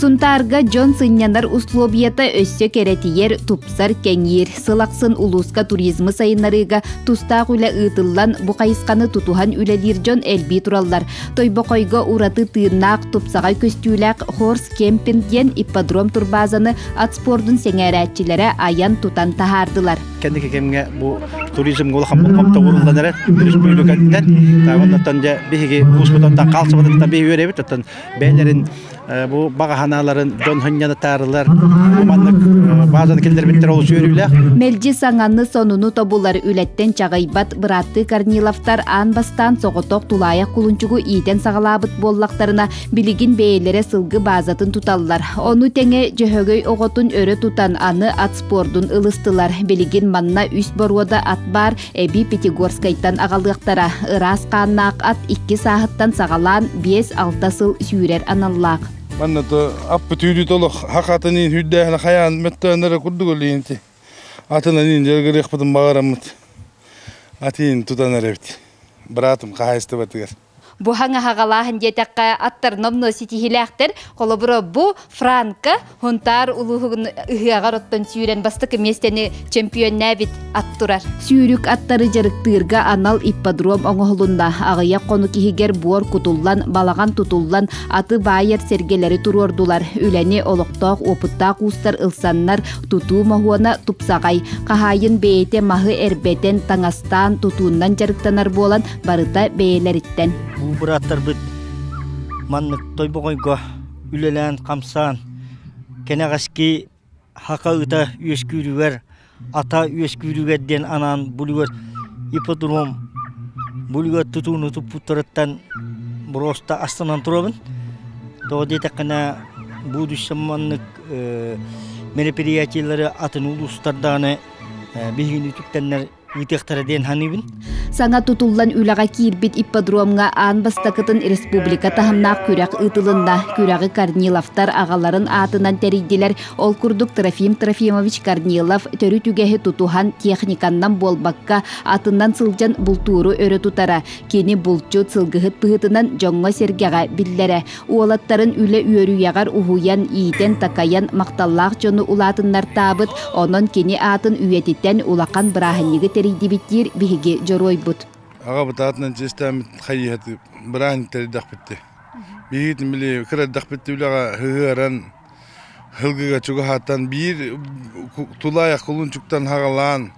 Сунтаарга дьон сынньанар услуобуйата өссө кэрэтийэр, тупсар, кэҥиир. Сыл ахсын улууска туризмы сайыннарыыга тустаах үлэ ыытыллан, бу хайысханы тутуһан үлэлиир дьон элбии тураллар. Тойбохойго ураты тыыннаах, тупсаҕай көстүүлээх Хорс Кемпинг диэн ипподром турбаазаны ат спордун сэҥээрээччилэрэ айан-тутан таһаардылар. Кэнники кэмҥэ бу туризмҥа улахан болҕомто ууруллан эрэр өрөспүүбүлүкэттэн. Оннуттан дьэ биһиги улууспутуттан хаалсыбытыттан биһи үөрэбит. Оттон бэйэлэрин бу баҕа санааларын дьон сынньанытаарылар бу маннык баазаны киллэрбиттэр олус үөрүүлээх. Мэлдьи саҥаны сонуну тобулар үлэттэн чаҕыйбат бырааттыы Корниловтар аан бастаан соҕотох тулаайах кулунчугу иитэн саҕалаабыт буоллахтарына, билигин бэйэлэрэ сылгы баазатын туталлар. Ону тэҥэ Дьөһөгөй оҕотун өрө тутан аны ат спордун ылыстылар. Билигин манна үс боруода ат баар, эбии Пятигорскайтан аҕалыахтара. Ыраас хааннаах ат икки сааһыттан саҕалаан 5-6 сыл сүүрэр аналлаах. Манна то аппыт үүрүт олох хахатын үрдээһин хайаан мөттөөнөрө курдук өлүйінти. Атынан иин дьарыгырыахпытын баҕараммыт. Атыын тутан эрэбит. Быраатым хаһаайыстыбатыгар. Бу хаҥаһаҕалааһын диэтэххэ, аттар номнуо ситиһиилээхтэр. Холобура, бу Франко Хунтаар улууһун ыһыаҕар оттон сүүрэн бастакы миэстэни чөмпүйүөннээбит ат турар. Сүүрүк аттары дьарыктыырга анал ипподром оҥоһулунна. Аҕыйах хонук иһигэр буор кутуллан, балаҕан тутуллан, аты баайар сэргэлэри туруордулар. Үлэни олохтоох уопуттаах уустар ылсаннар, тутуу моһуона тупсаҕай. Хаһаайын бэйэтэ маһы эрбэтэн, таҥастаан, тутууннан дьарыктанар буолан, барыта бэйэлэриттэн. Бу бырааттарбыт маннык Тойбоҕойго үлэлээн-хамсаан кэнэҕэски хака ыта үөскүүрүгэр, ата үөскүүрүгэр диэн анаан булугар ипподром булугар тутууну туппуттарыттан боруоста астынан турабын. Тоҕо диэтэххинэ будущем маннык мероприятиелары атын улуустардааны биһигини үтүктэннэр ыытыахтара диэн саныыбын. Саҥа тутуллан үлэҕэ киирбит ипподромҥа аан бастакытын республика таһымнаах күрэх ыытылынна. Күрэҕи Корниловтар аҕаларын аатынан тэрийдилэр. Ол курдук Трофим Трофимович Корнилов төрүт үгэһи тутуһан техниканнан буолбакка, атынан сылдьан бултууру өрө тутара. Кини булчут, сылгыһыт быһыытынан дьоҥҥо-сэргэҕэ биллэрэ. Уолаттарын үлэ үөрүйэҕэр уһуйан, иитэн-такайан махталлаах дьону улаатыннартаабыт, онон кини аатын үйэтитэн улахан бырааһынньыгы тэрийдибит диир биһиги дьоруойбут. Аҕабыт аатынан чиэстээммит хайыһаты бырааһынньык тэрийдэхпит Биһигитин били кыра эрдэхпит үлэҕэ ыһыаран һылгыга чугаһаатан биир тулаайах кулунчуктан хаҕалаан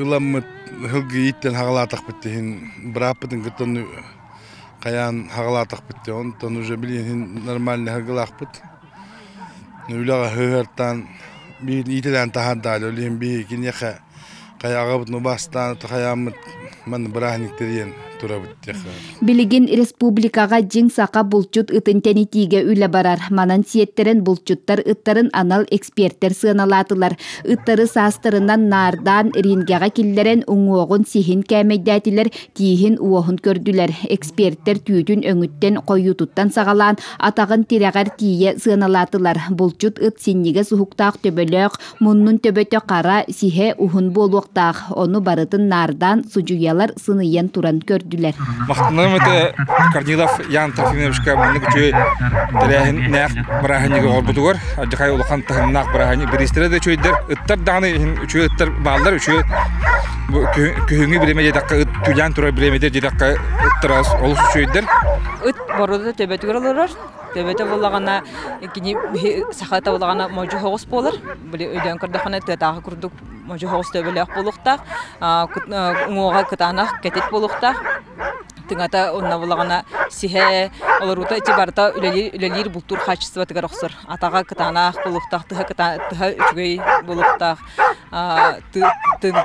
ыламмыт һылгы ииттэн хаҕалаатахпыт иһин бырааппытын кытта хайаан хаҕалаатахпыт дии онтон уже билигин нормальный хаҕалаахпыт үлэҕэ ыһыартаан биир иитэлээн таһаардаали ол иһин биһиги киниэхэ хайа аҕабытын убаастаан хайааммыт манна бырааһынньык тэрийэн турабыт диэххэ Билигин республикаҕа дьиҥ саха булчут ытын тэнитиигэ үлэ барар. Манан сиэттэрэн булчуттар ыттарын анал экспертэр сыаналаатылар. Ыттары саастарынан наардаан рингэҕэ киллэрэн уҥуоҕун сиһин кээмэйдээтилэр, тииһин-уоһун көрдүлэр. Экспертэр түүтүн өҥүттэн хойуутуттан саҕалаан атаҕын тирэҕэр тиийэ сыаналаатылар. Булчут ыт синньигэс уһуктаах төбөлөөх, муннун төбөтө хара, сиһэ уһун буолуохтаах. Ону барытын наардаан судьуйалар сыныйан туран көрдүлэр. Махтаныам этэ Корнилов Ян Трофимовичка маннык үчүгэй тэрээһиннээх бырааһынньыгы оҥорбутугар алдьархай улахан таһымнаах бырааһынньык бириистэрэ да үчүгэйдэр ыттар даҕаны иһин үчүгэй ыттар бааллар үчүгэй бу күһүҥҥү бириэмэ диэтэххэ ыт түлээн турар бириэмэтэ диэтэххэ ыттар олус үчүгэйдэр ыт боруода төбөтүгэр олорор төбөтө буоллаҕына кини саха табылаҕына модьу соҕус буолар били өйдөөн көрдөххүнэ тыатааҕы курдук модьу соҕус төбөлөөх буолуохтаах уҥуоҕа кытаанах кэтит буолуохтаах тыҥата онно булаҕына сиһэ олоруута ити барыта үлэлиир үлэлиир бултуур хаачыстыбатыгар охсор атаҕа кытаанах буолуохтаах тыһа тыһа үчүгэй буолуохтаах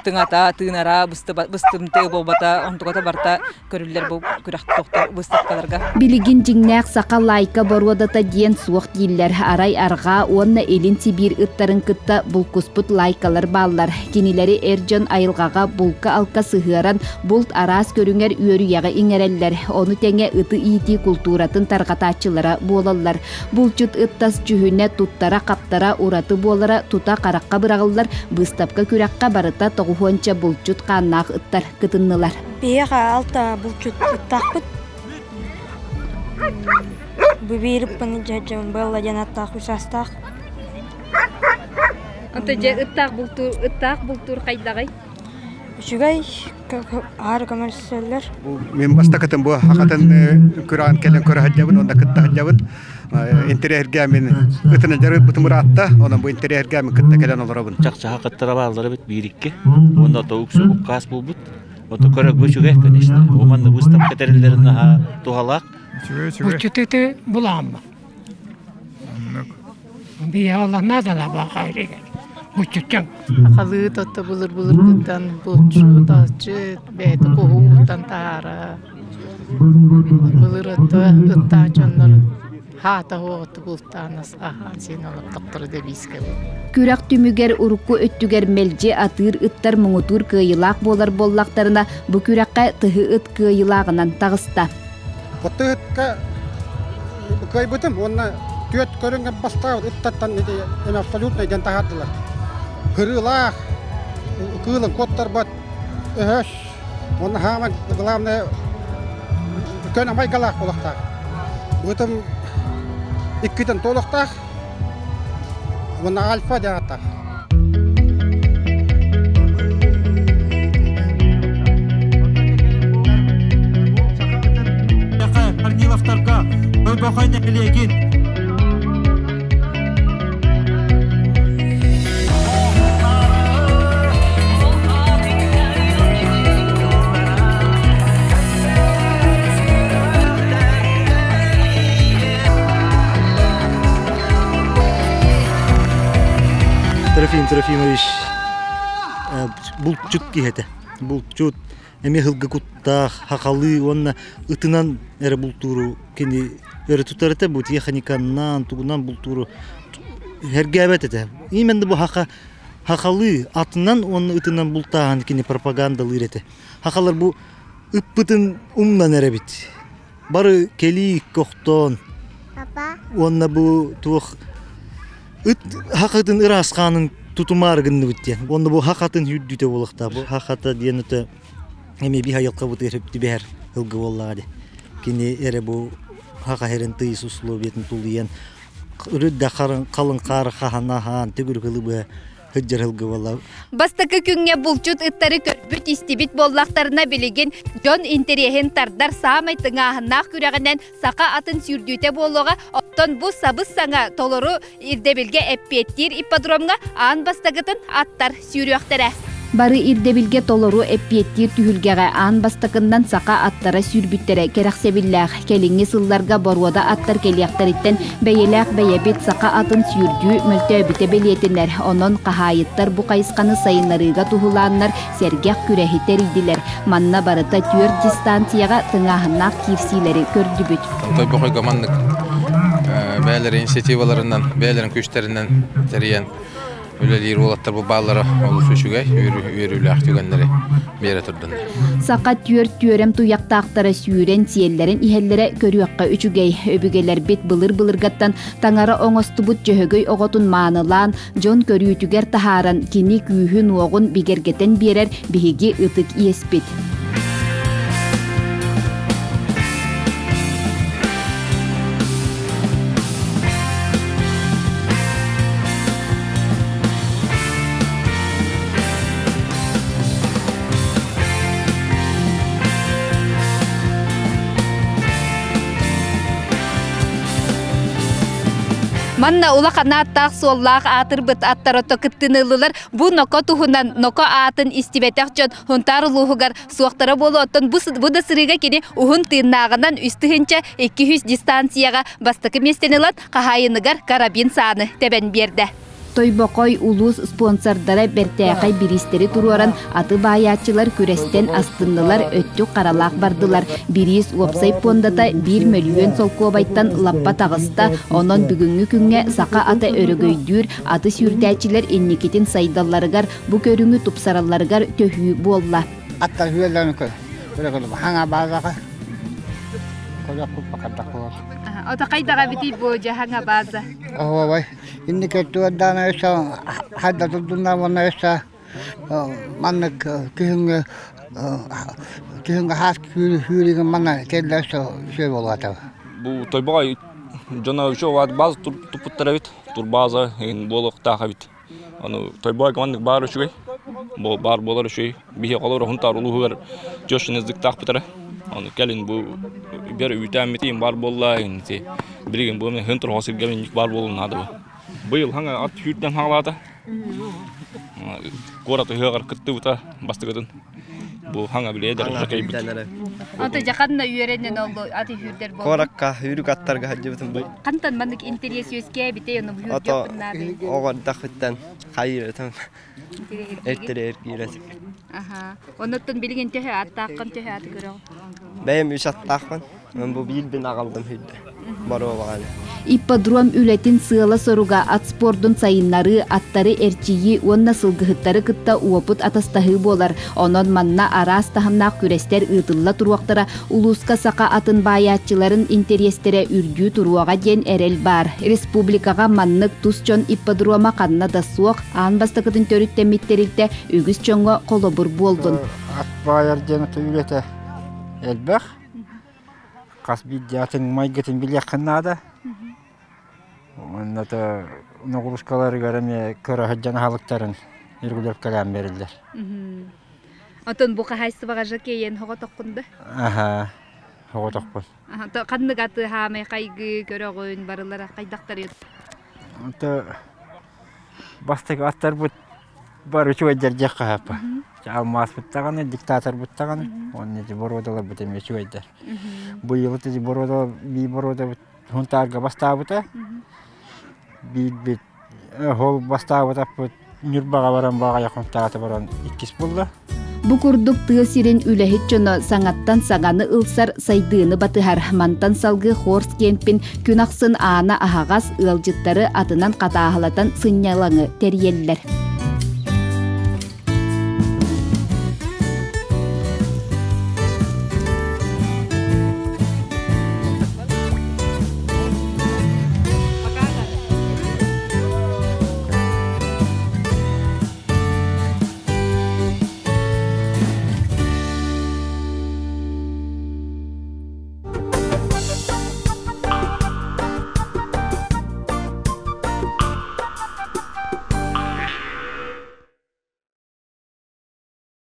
тыҥата тыынара быстымтыы буолбата онтуката барыта көрүллэр бу күрэх выставкаларга. Билигин дьиҥнээх саха лайка боруодата диэн суох дииллэр. Арай арҕаа уонна илин Сибиир ыттарын кытта булкуспут лайкалар бааллар. Кинилэри эр дьон айылҕаҕа булка-алка сыһыаран булт араас көрүҥэр үөрүйэҕи иҥэрэллэр. Ону тэҥэ ыты иитии култууратын тарҕатааччылара буолаллар. Булчут ыт тас дьүһүнэ, туттара-хаптара ураты буолара тута харахха быраҕыллар. Быыстапка күрэххэ барыта тоҕуһуонча булчут хааннаах ыттар кытыннылар. Биһиэхэ алта булчут ыттаахпыт. Бу биир ыппын дьэ Белла диэн аттаах үс астаах. Онто дьэ ыттаах бултуур ыттаах бултуур хайдаҕый? Үчүгэй аһары көмөлөсөллөр. Мен бастакытын бу хахатын күрэҕин кэлэн көрө сылдьабын уонна кытта сылдьабын. Интэриэһиргээмин ытын дьарык быраатта, онон бу интэриэһиргээмин кытта кэлэн олоробун. Чахчы хахаттара бааллара бит биир-икки. Уонна тоук субуккаас буолбут. Ото көрөггө үчүгэй, конечно. Бу манна выставка тэриллэрин наһаа туһалаах. Үчүгэй, үчүгэй. Буччутыты булаамма. Оннук. Биһиэхэ наадалаах Буччуттан. Халыы тотто былыр былыргыттан булчут, алчыт, бэйэтэ куһууттан таһаара. Былыр отто ыттаах дьоннор хаата уоҕуту бултаан аһаан сиэн олохтохторо дэбиискэ. Күрэх түмүгэр урукку өттүгэр мэлдьи атыыр ыттар муҥутуур кыайыылаах буолар буоллахтарына, бу күрэххэ тыһы ыт кыайыылааҕынан таҕыста. Тыһытка кыайбытым уонна түөрт көрүҥҥэ бастаабыт ыттартан эми абсолютно диэн таһаардылар. Кырыылаах, кыылын куоттарбат, өһөс, уонна хааман главное көнө майгалаах буолуохтаах. Бытым иккитин туолуохтаах уонна альфа диэн ааттаах. Корниловтарга Тойбохой нэһилиэгин Трофим Трофимович булчут киһи этэ. Булчут эмиэ сылгы куттаах, хахалыы уонна ытынан эрэ бултууру кини өрө тутар этэ. Бу тиэхиниканнан, тугунан бултууру сэргээбэт этэ. Именно бу хаха хахалыы атынан уонна ытынан бултааһын кини пропагандалыыр этэ. Хахалар бу ыппытын умнан эрэбит. Бары кэлии кохтоон уонна бу туох ыт хахатын ыраас хаанын тутумаары гынныбыт диэн. Уонна бу хахатын үрдүтэ буолуохтаах. Бу хахата диэн это эмиэ биһ айылҕабытыгар түбэһэр ылгы буоллаҕа дии. Кини эрэ бу хаха херин тыйыс условиятын тулуйан үрүт да халыҥ хаары хаһан аһаан төгүрүк ылыбыа сылдьар сылгы буолла. Бастакы күҥҥэ булчут ыттары көрбүт-истибит буоллахтарына билигин дьон интэриэһин тардар саамай тыҥааһыннаах күрэҕинэн саха атын сүүрдүүтэ буолуоҕа. Оттон бу сабыс-саҥа толору ирдэбилгэ эппиэттиир ипподромҥа аан бастакытын аттар сүүрүөхтэрэ. Бары ирдэбилгэ толору эппиэттиир түһүлгэҕэ аан бастакыннан саха аттара сүүрбүттэрэ кэрэхсэбиллээх. Кэлиҥҥи сылларга боруода аттар кэлиэхтэриттэн бэйэлээх бэйэбит саха атын сүүрдүү мөлтөөбүтэ бэлиэтэнэр. Онон хаһаайыттар бу хайысханы сайыннарыыга туһулааннар сэргэх күрэһи тэрийдилэр. Манна барыта түөрт дистанцияҕа тыҥааһыннаах киирсиилэри көрдүбүт. Тойбохойго маннык бэйэлэрин инициативаларынан, бэйэлэрин күүстэринэн тэрийэн үлэлиир уолаттар бу бааллара олус үчүгэй, үөрүүлээх түгэннэри биэрэ турдуннар. Саха түөрт түөрэм туйахтаахтара сүүрэн сиэллэрин иһэллэрэ көрүөххэ үчүгэй. Өбүгэлэрбит былыр-былыргаттан таҥара оҥостубут дьөһөгөй оҕотун маанылаан, дьон көрүүтүгэр таһааран, кини күүһүн-уоҕун бигэргэтэн биэрэр биһиги ытык иэспит. Манна улахан ааттаах суоллаах аатырбыт аттар ото кыттыны Бу ноко туһунан ноко аатын истибэтэх дьон Хунтаар улууһугар суохтара буолуо. Оттон бу, бу да сырыыга кини уһун тыыннааҕынан үс тыһыынча 200 дистанцияҕа бастакы миэстэни ылан хаһаайыныгар карабин сааны тэбэн биэрдэ. Тойбохой улуус спонсордара бэртээхэй бириистэри туруоран аты баайааччылар күрэстэн астыннылар, өттүк харалаах бардылар. Бириис уопсай пуондата 1 мөлүйүөн солкуобайтан лаппа таҕыста. Онон бүгүҥҥү күҥҥэ саха ата өрөгөйдүүр, аты сүүрдээччилэр инникитин сайдалларыгар, бу көрүҥү тупсаралларыгар төһүү буолла. Аттар хүөллэрин көр, хаҥа баазаҕа Ото хайдаҕа битий бу дьаһаҥа бааза? Оһуобай. Инники туордаана өссө хайда турдунна уонна өссө маннык күһүҥҥү күһүҥҥү хаас сүүрүгүн манна кэллэ өссө үчүгэй буолуо Бу Тойбоҕой Дьоно үчүгэй база туппуттар эбит. Турбаза игин буолуохтаах эбит. Аны Тойбойга маннык баар үчүгэй. Баар буолар үчүгэй. Биһи олор Хунтаар улууһугар тещин языктаахпытара. Аны кэлин бу бер үүтээммитин бар буолла ити билигин бу мен хын сиргэ минник бар буолун наада бу. Быйыл хаҥа ат сүүрдэн хаалаата. Куорат ыһыаҕар кыттыбыта бастыгытын. Бу хаҥа билиэ дэрэ Ото жаканна үөрэнэн оллу аты хүрдер болду. Куоракка үрүк аттарга хаджыбытым бу. Кантан маннык интерес үөскээбитей ону Ото хүрдүөхпүн оҕордахыттан хайырытым. Эртерер киирет. Аха. Онуттан билигин төһө аттааххын төһө аты көрөҕүн? Бэйэм үс аттаахпын. Мен бу биирбин аҕалдым хүрдэ. Боруобаҕаны. Ипподром үлэтин сыала-соруга ат спордун сайыннарыы, аттары эрчийии уонна сылгыһыттары кытта уопут атастаһыы буолар. Онон манна араас таһымнаах күрэстэр ыытылла туруохтара, улууска саха атын баайааччыларын интэриэстэрэ үрдүү туруоҕа диэн эрэл баар. Республикаҕа маннык тус дьон ипподрома ханна да суох, аан бастакытын төрүттэммит тэрилтэ үгүс дьоҥҥо холобур буоллун. Ат баайар диэн үлэтэ элбэх. Хас биирдии атын майгытын билиэххин наада. Уонна то ноҕуруускаларыгар эмиэ көрө сылдьан аһылыктарын регулировкалаан бериллэр. Отон бу хаһаайыстыбаҕа жакейен хоҕотоххун да? Аха, хоҕотохпун. Ханнык аты хаамай хайгыы көрөҕүн барылара хайдахтарый? То бастакы аттарбыт бары үчүгэйдэр диэххэ сөп. Алмааспыт даҕаны, диктаторбыт даҕаны, уонна ити боруодаларбыт эмиэ үчүгэйдэр. Быйыл ити боруода, бии боруодабыт Хунтаарга бастаабыта. Биирбит ол бастаабытаппыт Ньурбаҕа баран баҕайы Хунтаата баран иккис булла. Бу курдук тыа сирин үлэһит дьоно саҥаттан саҥаны ылсар сайдыыны батыһар. Мантан салгыы Хорс кемпин күн ахсын аана аһаҕас ыалдьыттары атынан хатааһылатан сынньалаҥы тэрийэллэр.